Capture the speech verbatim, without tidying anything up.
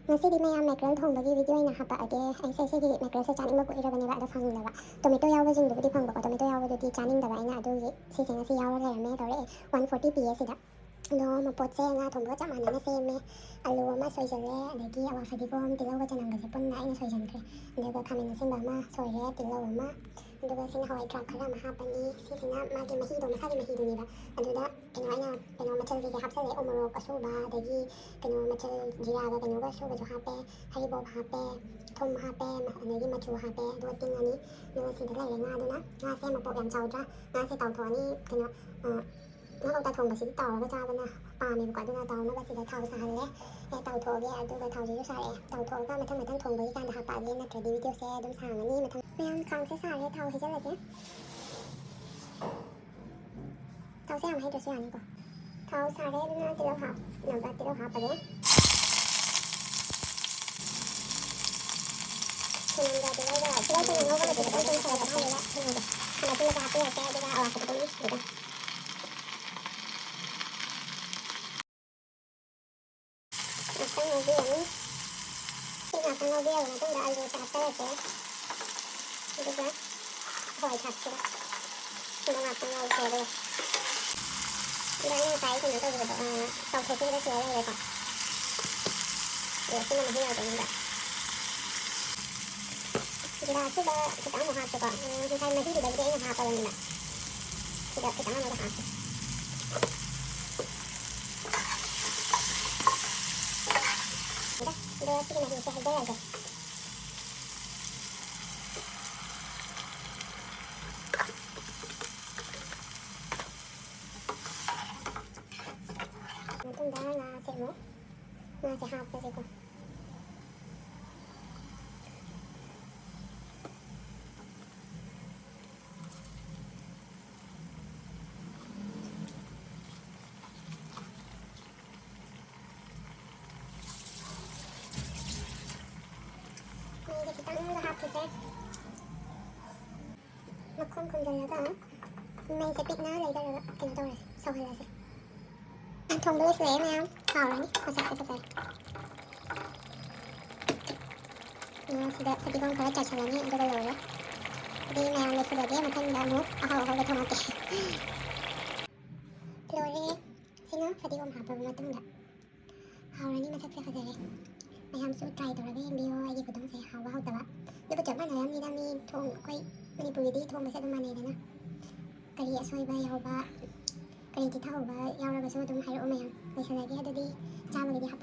ꯉꯁꯤꯗꯤ ꯃꯌꯥꯝ ꯃꯦꯀ꯭ꯔꯦꯜ ꯊꯣꯡꯕꯒꯤ ꯚꯤꯗꯤꯑꯣ ꯑꯣꯏꯅ ꯍꯥꯄꯛꯑꯒꯦ꯫ ꯑꯩꯁꯦ ꯁꯤꯒꯤ ꯃꯦꯀ꯭ꯔꯦꯜꯁꯦ ꯆꯥꯅꯤꯡꯕ ꯀꯨꯏꯔꯕꯅꯦꯕ, ꯑꯗꯣ ꯐꯪꯗꯕ꯫ ꯇꯣꯃꯦꯇꯣ ꯌꯥꯎꯕꯁꯤꯡꯗꯨꯕꯨꯗꯤ ꯐꯪꯕꯀꯣ, ꯇꯣꯃꯦꯇꯣ ꯌꯥꯎꯕꯗꯨꯗꯤ ꯆꯥꯅꯤꯡꯗꯕ ꯑꯩꯅ, ꯑꯗꯨꯒꯤ ꯁꯤꯁꯦ ꯉꯁꯤ ꯌꯥꯎꯔ ꯂꯩꯔꯝꯃꯦ꯫ ꯇꯧꯔꯛꯑꯦ ꯋꯥꯟ ꯐꯣꯔꯇꯤ ꯄꯤꯌꯦ ꯁꯤꯗ꯫ ꯑꯗꯣ ꯃꯄꯣꯠꯁꯦ ꯉꯥ ꯊꯣꯡꯕꯒ ꯆꯞ ꯃꯥꯟꯅꯅ ꯁꯦꯝꯃꯦ꯫ ꯑꯂꯨ ꯑꯃ ꯁꯣꯏꯁꯤꯜꯂꯦ, ꯑꯗꯒꯤ ꯑꯋꯥ ꯐꯗꯤꯒꯣꯝ, ꯇꯤꯜꯍꯧꯒ ꯆꯅꯝꯒꯁꯦ ꯄꯨꯟꯅ ꯑꯩꯅ ꯁꯣꯏꯁꯤꯟꯈ꯭ꯔꯦ꯫ ꯑꯗꯨꯒ ꯈꯥꯃꯦꯟ ꯑꯁꯤꯟꯕ ꯑꯃ ꯁꯣꯏꯔꯦ, ꯇꯤꯜꯍꯧ ꯑꯃ, ꯑꯗꯨꯒ ꯁꯤꯅ ꯍꯋꯥꯏ ꯊ꯭ꯔꯥꯛ ꯈꯔ ꯑꯃ ꯍꯥꯞꯄꯅꯤ꯫ ꯁꯤꯁꯤꯅ ꯃꯥꯒꯤ ꯃꯍꯤꯗꯣ, ꯃꯁꯥꯒꯤ ꯃꯍꯤꯗꯨꯅꯦꯕ꯫ ꯑꯗꯨꯗ ꯀꯩꯅꯣ ꯑꯩꯅ ꯀꯩꯅꯣ ꯃꯆꯜ ꯀꯩꯀꯩ ꯍꯥꯞꯆꯜꯂꯦ, ꯎ ꯃꯣꯔꯣꯛ ꯑꯁꯨꯕ, ꯑꯗꯒꯤ ꯀꯩꯅꯣ ꯃꯆꯜ ꯖꯤꯔꯥꯒ ꯀꯩꯅꯣꯒ ꯑꯁꯨꯕꯁꯨ ꯍꯥꯞꯄꯦ, ꯍꯔꯤꯕꯣꯞ ꯍꯥꯞꯄꯦ, ꯊꯨꯝ ꯍꯥꯞꯄꯦ, ꯑꯗꯒꯤ ꯃꯆꯨ ꯍꯥꯞꯄꯦ, ꯑꯗꯨꯒ ꯇꯤꯡꯉꯅꯤ꯫ ꯑꯗꯨꯒ ꯁꯤꯗ ꯂꯩꯔꯦ ꯉꯥꯗꯨꯅ꯫ ꯉꯥꯁꯦ ꯃꯄꯣꯞ ꯌꯥꯝ ꯆꯥꯎꯗ꯭ꯔꯥ? ꯉꯥꯁꯦ ꯇꯥꯎꯊꯣꯛꯑꯅꯤ꯫ ꯀꯩꯅꯣ, ꯑ, ꯉꯥ ꯀꯧꯇꯥ ꯊꯣꯡꯕꯁꯤꯗꯤ ꯇꯥꯎꯔꯒ ꯆꯥꯕꯅ ꯄꯥꯝꯃꯦꯕꯀꯣ꯫ ꯑꯗꯨꯅ ꯇꯥꯎꯅꯕ ꯁꯤꯗ ꯊꯥꯎ ꯁꯥꯍꯜꯂꯦ꯫ ꯑꯦ, ꯇꯥꯎꯊꯣꯛꯑꯒꯦ꯫ ꯑꯗꯨꯒ ꯊꯥꯎꯁꯤꯁꯨ ꯁꯥꯔꯛꯑꯦ꯫ ꯇꯥꯎꯊꯣꯛꯑꯒ ꯃꯊꯪ ꯃꯊꯪ ꯊꯣꯡꯕꯒꯤ ꯀꯥꯟꯗ ꯍꯥꯞꯄꯛꯑꯒꯦ, ꯅꯠꯇ꯭ꯔꯗꯤ ꯚꯤꯗꯤꯑꯣꯁꯦ ꯑꯗꯨꯝ ꯁꯥꯡꯉꯅꯤ꯫ ꯃꯊꯪ ꯃꯌꯥꯝ ꯈꯥꯡꯁꯦ ꯁꯥꯔꯦ, ꯊꯥꯎ ꯍꯩꯖꯤꯜꯂꯒꯦ꯫ ꯊꯥꯎꯁꯦ ꯌꯥꯝ ꯍꯩꯗ꯭ꯔꯁꯨ ꯌꯥꯅꯤꯀꯣ꯫ ꯊꯥꯎ ꯁꯥꯔꯦ, ꯑꯗꯨꯅ ꯇꯤꯜꯍꯧ ꯍꯥꯞꯅꯕ ꯇꯤꯜꯍꯧ ꯍꯥꯞꯄꯒꯦ꯫ ꯆꯅꯝꯒ ꯇꯤꯜꯍꯧꯒ, ꯇꯤꯜꯍꯧ ꯆꯅꯝ ꯉꯧꯕ ꯃꯆꯨ ꯈꯤꯇꯪ ꯆꯨꯝꯊꯔꯛꯄ ꯀꯥꯟꯗꯨꯗ ꯀꯩꯅꯣꯗꯣ, ꯈꯥꯃꯦꯟ ꯑꯁꯤꯟꯕꯁꯦ ꯍꯥꯞꯄꯤꯔꯛꯀꯦ, ꯑꯗꯨꯒ ꯑꯋꯥ ꯐꯗꯤꯒꯣꯝ ꯑꯗꯨꯒ ꯉꯥꯛꯇꯪ ꯉꯧꯕꯤꯔꯅꯤ꯫ ꯁꯤ ꯉꯥꯛꯇꯪ ꯉꯧꯕꯤꯔꯕ ꯃꯇꯨꯡꯗ ꯑꯂꯨꯁꯦ ꯍꯥꯞꯆꯔꯛꯀꯦ꯫ ꯑꯗꯨꯒ ꯍꯋꯥꯏ ꯊ꯭ꯔꯥꯛꯁꯤꯒ ꯁꯤꯒ ꯉꯥꯛꯇꯪ ꯉꯧꯁꯦ꯫ ꯑꯗꯨꯒ ꯁꯤꯗ ꯑꯩꯅ ꯉꯁꯥꯏ ꯀꯩꯅꯣ ꯇꯧꯈꯤꯕꯗꯣ, ꯑ, ꯇꯥꯎꯊꯣꯛꯈꯤꯕꯗꯣ ꯁꯤꯗ ꯂꯩꯔꯦꯀꯣ꯫ ꯑꯗꯨꯒ ꯁꯤꯅ ꯃꯍꯤ ꯑꯣꯏꯗꯣꯏꯅꯦꯕ꯫ ꯖꯤꯔꯥ ꯑꯁꯨꯕ ꯈꯤꯇꯪ ꯑꯃꯨꯛ ꯍꯥꯞꯀꯦꯀꯣ꯫ ꯎꯝ, ꯉꯁꯥꯏ ꯃꯍꯤꯗꯨꯗꯕꯨꯗꯤ ꯑꯩꯅ ꯍꯥꯞꯄꯕꯅꯦꯕ꯫ ꯁꯤꯗ ꯈꯤꯇꯪ ꯑꯃꯨꯛ ꯍꯥꯞꯀꯦ꯫ ꯑꯗꯣ ꯁꯤꯒꯤ ꯃꯍꯤꯁꯦ ꯍꯩꯖꯔꯒꯦ꯫ ꯃꯇꯨꯡꯗ ꯉꯥꯁꯦ ꯑꯃꯨꯛ, ꯉꯥꯁꯦ ꯍꯥꯞꯄꯁꯦꯀꯣ꯫ ꯃꯩꯁꯦ ꯈꯤꯇꯪꯒ ꯍꯥꯞꯈꯤꯁꯦ꯫ ꯃꯈꯨꯝ ꯈꯨꯝꯖꯤꯜꯂꯒ ꯃꯩꯁꯦ ꯄꯤꯛꯅ ꯂꯩꯊꯔꯒ ꯀꯩꯅꯣ ꯇꯧꯔꯁꯦ, ꯁꯧꯍꯜꯂꯁꯦ꯫ ꯊꯣꯡꯕ ꯂꯣꯏꯁꯤꯜꯂꯛꯑꯦ ꯃꯌꯥꯝ, ꯍꯥꯎꯔꯅꯤ ꯃꯁꯛꯁꯦ ꯐꯖꯔꯦ꯫ ꯁꯤꯗ ꯐꯗꯤꯒꯣꯝ ꯈꯔ ꯆꯥꯏꯁꯤꯜꯂꯅꯤ, ꯑꯗꯨꯒ ꯂꯣꯏꯔꯦ꯫ ꯑꯗꯨꯗꯤ ꯃꯌꯥꯝ ꯂꯩꯊꯣꯛꯑꯒꯦ, ꯃꯊꯪꯗ ꯑꯃꯨꯛ ꯑꯍꯥꯎ ꯑꯍꯥꯎꯕ ꯊꯣꯡꯉꯛꯀꯦ꯫ ꯂꯣꯏꯔꯦ꯫ ꯁꯤꯅ ꯐꯗꯤꯒꯣꯝ ꯍꯥꯞꯄꯕ ꯃꯇꯨꯡꯗ ꯍꯥꯎꯔꯅꯤ, ꯃꯁꯛꯁꯦ ꯐꯖꯔꯦ꯫ ꯃꯌꯥꯝꯁꯨ try ꯇꯧꯔꯒ ꯌꯦꯡꯕꯤꯌꯣ ꯑꯩꯒꯤ ꯈꯨꯊꯣꯡꯁꯦ ꯍꯥꯎꯕ ꯍꯥꯎꯇꯕ꯫ ꯑꯗꯨꯕꯨ ꯆꯞ ꯃꯥꯟꯅꯔꯝꯅꯤꯗ, ꯃꯤ ꯊꯣꯡ-, ꯑꯩꯈꯣꯏ ꯃꯅꯤꯄꯨꯔꯒꯤꯗꯤ ꯊꯣꯡꯕꯁꯦ ꯑꯗꯨꯝ ꯃꯥꯟꯅꯩꯗꯅ꯫ ꯀꯔꯤ ꯑꯁꯣꯏꯕ ꯌꯥꯎꯕ, ꯀꯔꯤ ꯆꯤꯊꯍꯧꯕ ꯌꯥꯎꯔꯒꯁꯨ ꯑꯗꯨꯝ ꯍꯥꯏꯔꯛꯑꯣ ꯃꯌꯥꯝ꯫ ꯂꯣꯏꯁꯤꯜꯂꯒꯦ ꯑꯗꯨꯗꯤ, ꯆꯥꯕꯒꯤꯗꯤ ꯍꯥꯞꯄ